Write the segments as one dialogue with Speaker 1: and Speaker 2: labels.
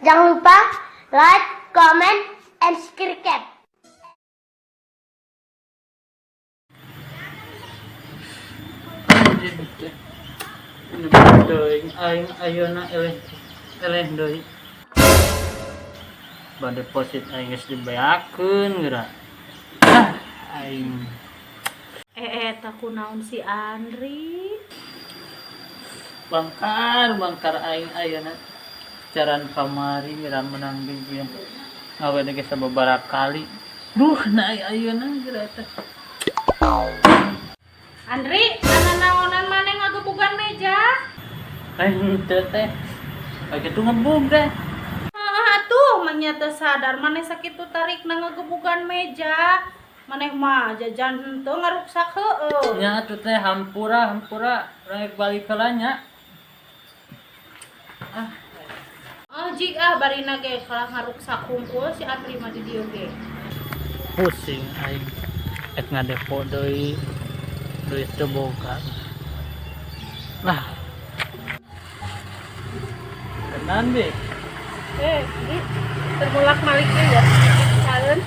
Speaker 1: Jangan lupa like, comment, and subscribe.
Speaker 2: Teuing aing ayeuna eleh eleh deui. Ba deposit aing geus dibeakeun geura. Ah, aing.
Speaker 3: Eh, eta kunaon si Andri?
Speaker 2: Bangkar bangkar aing ayeuna. Caran kamari geura menang biji. Ngawe ge sababaraha kali. Duh, na ayeuna geura teh.
Speaker 3: Andri, nanaonan maneh ngagebugan meja?
Speaker 2: Aing teu teh. Kayak gitu ngebug teh.
Speaker 3: Heeh atuh, manya teu sadar maneh sakitu tarikna ngagebugan meja. Maneh mah jajan henteu ngaruksak heueuh.
Speaker 2: Nya atuh teh hampura hampura rek balik heula nya.
Speaker 3: Oh, jik ah barina ge kalah ngaruksak hungkul si Andri mah di dieu ge.
Speaker 2: Pusing aing. Ek ngadepo deui duit teu boga. Lah. Kenan bi.
Speaker 3: Eh, Dri, terbolak malik ya. Calon.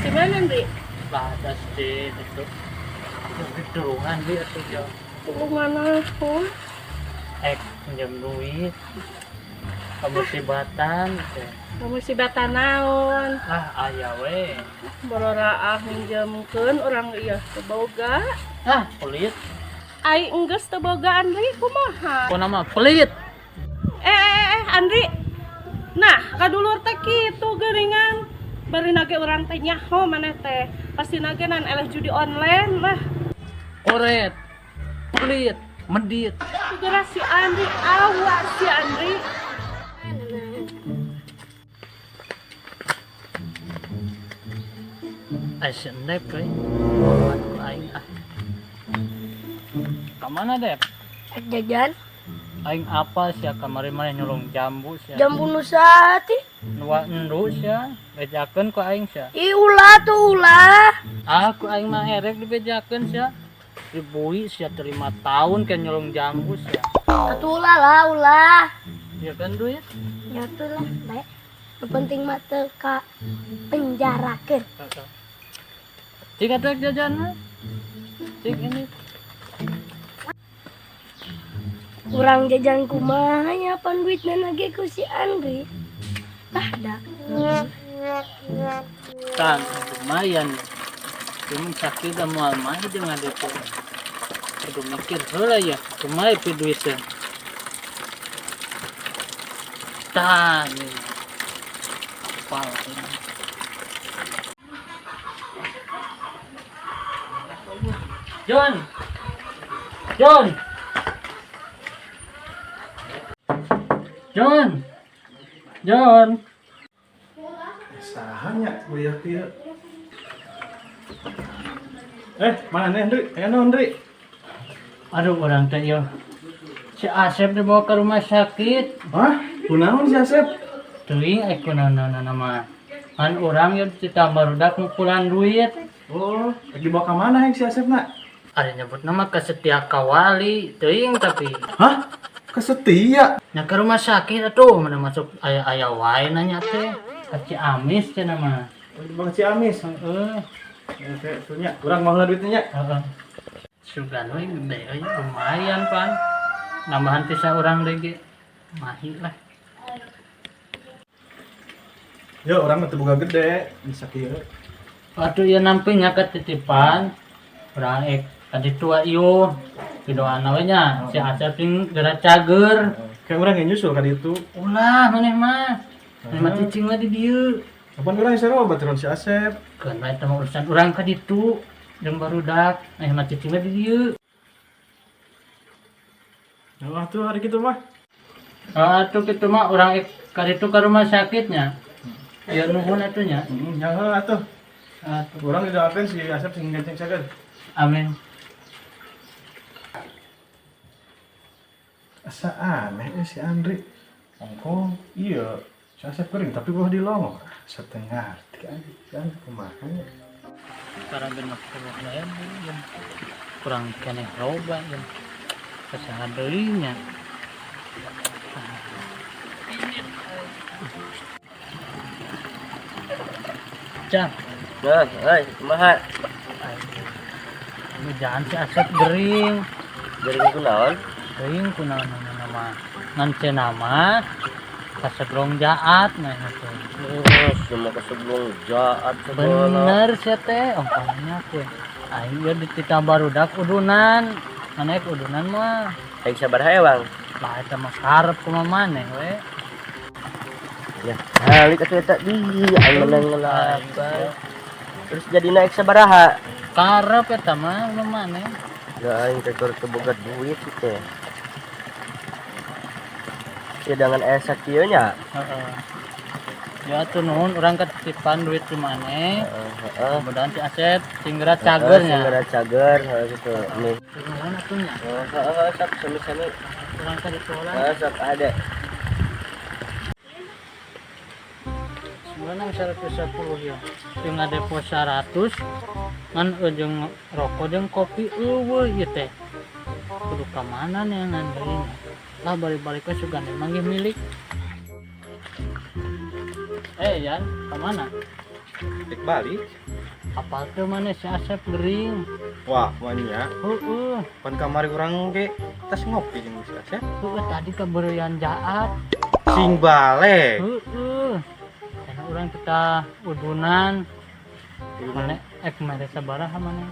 Speaker 3: Di mana, Ndri?
Speaker 2: Badas di itu. Ditulungan bi atuh jauh.
Speaker 3: Tulungan aku.
Speaker 2: Ek pinjam duit. Kamusibatan teh.
Speaker 3: Kamusibatan naon?
Speaker 2: Ah, aya we.
Speaker 3: Bororaah minjemkeun urang ieu teu boga.
Speaker 2: Ah, pelit.
Speaker 3: Ai enggeus teu boga Andri kumaha?
Speaker 2: Pokona mah pelit.
Speaker 3: Eh, Andri. Nah, kadulur teh kitu geuningan. Barina ge urang teh nyaho maneh teh. Pastina ge nan eleh judi online lah.
Speaker 2: Koret. Pelit, medit.
Speaker 3: Geura si Andri, awas si Andri.
Speaker 2: Ai sendep euy. Bawa ku aing ah. Ka mana, Dep?
Speaker 1: Ek jajan.
Speaker 2: Aing apa sia kamari maneh nyulung jambu sia.
Speaker 1: Jambu nu sati.
Speaker 2: Nua endu sia, bejakeun ku aing sia.
Speaker 1: Ih, ulah tuh ulah.
Speaker 2: Ah, ku aing mah erek dibejakeun sia. Dibui sia teh 5 tahun ke nyulung jambu sia.
Speaker 1: Atuh ulah lah, ulah.
Speaker 2: Ya kan duit?
Speaker 1: Ya tuh lah, baik. Nu penting mah teu ka penjarakeun.
Speaker 2: Cik atuh jajan mah. Cik ini.
Speaker 1: Urang jajan kumaha nya pan duitna nage ku si Andri. Ah, da.
Speaker 2: Kan lumayan. Cuman sakit dah moal mah jeung ngadepo. Kudu mikir heula ya, kumaha pi duitnya. Tah, nih. Apal ini. John. John. John. John.
Speaker 4: Sahanya kuliah kieu. Mana nih, Andri? Ayo naon, Andri?
Speaker 2: Aduh, urang teh ieu. Si Asep dibawa ke rumah sakit.
Speaker 4: Hah? Kunaon si Asep?
Speaker 2: Teuing aya kunaon-naon mah. Kan urang ieu ditambah barudak ngupulan duit.
Speaker 4: Oh, lagi dibawa ka mana yang si Asep nak?
Speaker 2: Ada nyebut nama ke Setia Kawali, teuing tapi.
Speaker 4: Hah? Ke Setia?
Speaker 2: Nya ke rumah sakit atuh, mana masuk aya-aya wae nanya teh. Ka Ciamis cenah mah.
Speaker 4: Oh, dibawa ke Ciamis.
Speaker 2: Heeh.
Speaker 4: Oke, tuh nya, urang mau duitnya nya.
Speaker 2: Heeh. Sugan we gede euy, lumayan pan. Nambahan tisa urang deui ge. Mahi lah.
Speaker 4: Yo, urang mah teu boga gede, bisa kieu.
Speaker 2: Aduh ieu nampi nya ketitipan. Urang ek tadi tua ieu. Pidoana we nya, si Asep sing geura cager.
Speaker 4: Kayak urang yang nyusul ka ditu.
Speaker 2: Ulah maneh mah. Maneh mah cicing we di dieu.
Speaker 4: Kapan urang sarua baturan si Asep?
Speaker 2: Keun bae teh mah urusan urang ka ditu jeung barudak. Maneh mah cicing we di dieu.
Speaker 4: Nah, tuh hari kitu mah.
Speaker 2: Ah, atuh kitu mah urang ek ka ditu ka rumah sakitnya. Ya nuhun atuh nya.
Speaker 4: Heeh, nya heula atuh.
Speaker 2: Atuh.
Speaker 4: Urang didoakeun si Asep sing ganceng cager.
Speaker 2: Amin.
Speaker 4: Asa aneh si Andri. Ongko, iya, si Asep kering tapi gua di longok. Setengah arti aja, si Andri kumaha nya.
Speaker 2: Sekarang 60.000, ya. Kurang keneh loba, ya. Kasaha deui nya. Cang.
Speaker 5: Nah, euy, kumaha?
Speaker 2: Jangan si Asep gering.
Speaker 5: Gering kunaon?
Speaker 2: Gering kunaon nama. Ngan cenah mah kaseblong jaat nah itu.
Speaker 5: Oh, semua kaseblong jaat segala.
Speaker 2: Bener sia teh, ongkohnya kue. Aing ieu dititah barudak udunan. Mana udunan mah.
Speaker 5: Aing sabaraha ewang?
Speaker 2: Lah eta mah karep kumaha maneh we.
Speaker 5: Ya, halik atuh eta di aing menang ngelaban. Terus jadi naik sabaraha?
Speaker 2: Karep eta mah kumaha maneh.
Speaker 5: Ya aing teh keur teu boga duit teh. Ya dengan aya sakieu nya.
Speaker 2: Heeh. Ya atuh nuhun urang ketitipan duit di maneh.
Speaker 5: Heeh.
Speaker 2: Mudah-mudahan si Asep singgera cager nya.
Speaker 5: Singgera cager, heeh gitu. Nih.
Speaker 2: Nuhun atuh nya.
Speaker 5: Heeh, sok sami-sami.
Speaker 2: Urang ka ditu lah.
Speaker 5: Heeh, sok ada.
Speaker 2: Sebenarnya 110 ya. Jeung ngadepo 100 ngan jeung rokok jeung kopi eueuh ieu teh. Kudu ka mana neangan deui nya. Lah balik-balik we sugan teh manggih milik. Yan, ka mana?
Speaker 4: Dek balik.
Speaker 2: Apal teu maneh si Asep gering.
Speaker 4: Wah, mania.
Speaker 2: Heeh.
Speaker 4: Pan kamari urang ge tas ngopi jeung si Asep.
Speaker 2: Heeh, tadi kabeureuyan jaat.
Speaker 4: Sing balik.
Speaker 2: Heeh. Karena urang kita udunan. Mana ek mere sabaraha maneh?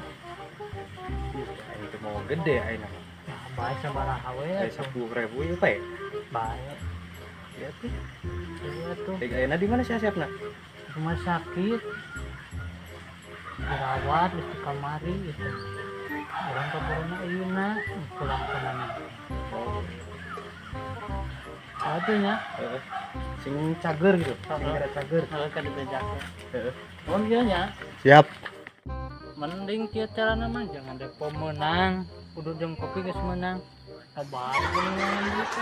Speaker 4: Aing teh mau gede aing mah.
Speaker 2: Ya bae sabaraha we.
Speaker 4: Aya 10.000 ieu teh.
Speaker 2: Bae.
Speaker 4: Ya tuh.
Speaker 2: Iya tuh.
Speaker 4: Dek ayeuna di mana si Asepna?
Speaker 2: Rumah sakit. Dirawat di kamari gitu. Urang kaburuna ayeuna pulang ka mana.
Speaker 4: Oh,
Speaker 2: Atuh nya.
Speaker 4: heeh. Sing cager gitu, sing gara cager.
Speaker 2: Heeh, ka dibejakeun.
Speaker 4: Heeh.
Speaker 2: Nuhun ieu nya.
Speaker 4: Siap.
Speaker 2: Mending kieu carana mah jangan depo meunang, kudu jeung kopi geus meunang. Sabar geuningan gitu.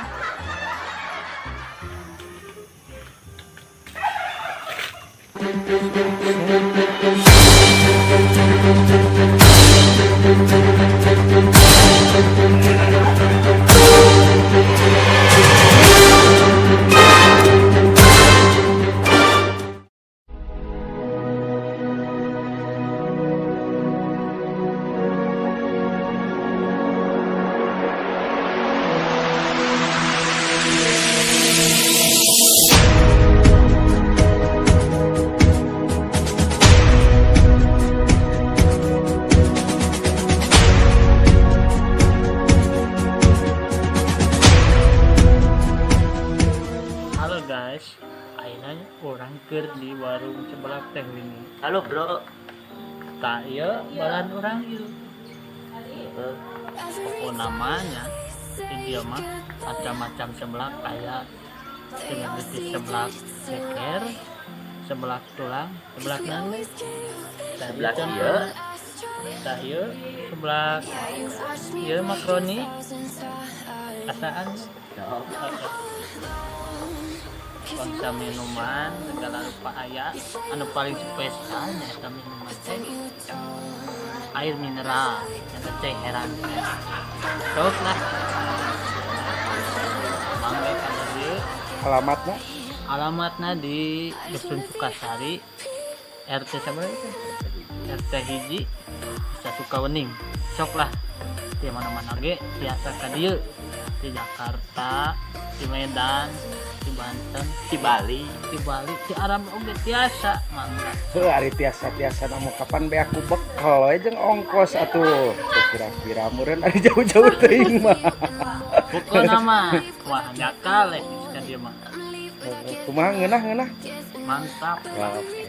Speaker 2: Halo guys, ayeuna urang keur di warung sebelah teh Wini.
Speaker 5: Halo, Bro.
Speaker 2: Tah ieu balan urang ieu.
Speaker 5: Heeh.
Speaker 2: Pokok namanya di dia mah macam-macam seblak kayak selebriti seblak ceker, seblak tulang, seblak naon?
Speaker 5: Seblak ieu.
Speaker 2: Tah ieu seblak ieu makaroni asaan. Bangsa minuman segala rupa aya, anu paling spesial nya eta minuman teh air mineral eta teh heran teh. Sok lah. Mangga ka dieu.
Speaker 4: Alamatna?
Speaker 2: Alamatna di Dusun Sukasari, RT sabaraha itu? RT 1, Desa Sukawening. Sok lah. Di mana-mana ge biasa ka dieu. Di Jakarta, di Medan, di Banten,
Speaker 5: Di Bali.
Speaker 2: di Bali, di Arab oge tiasa mangga.
Speaker 6: Heuh, ari tiasa-tiasa namu kapan be aku bekal we jeung ongkos atuh. Teu kira-kira meureun ari jauh-jauh teuing mah.
Speaker 2: Pokona mah wah jakal eh ka dieu mah.
Speaker 6: Kumaha ngeunah-ngeunah?
Speaker 2: Mantap.
Speaker 6: Oke.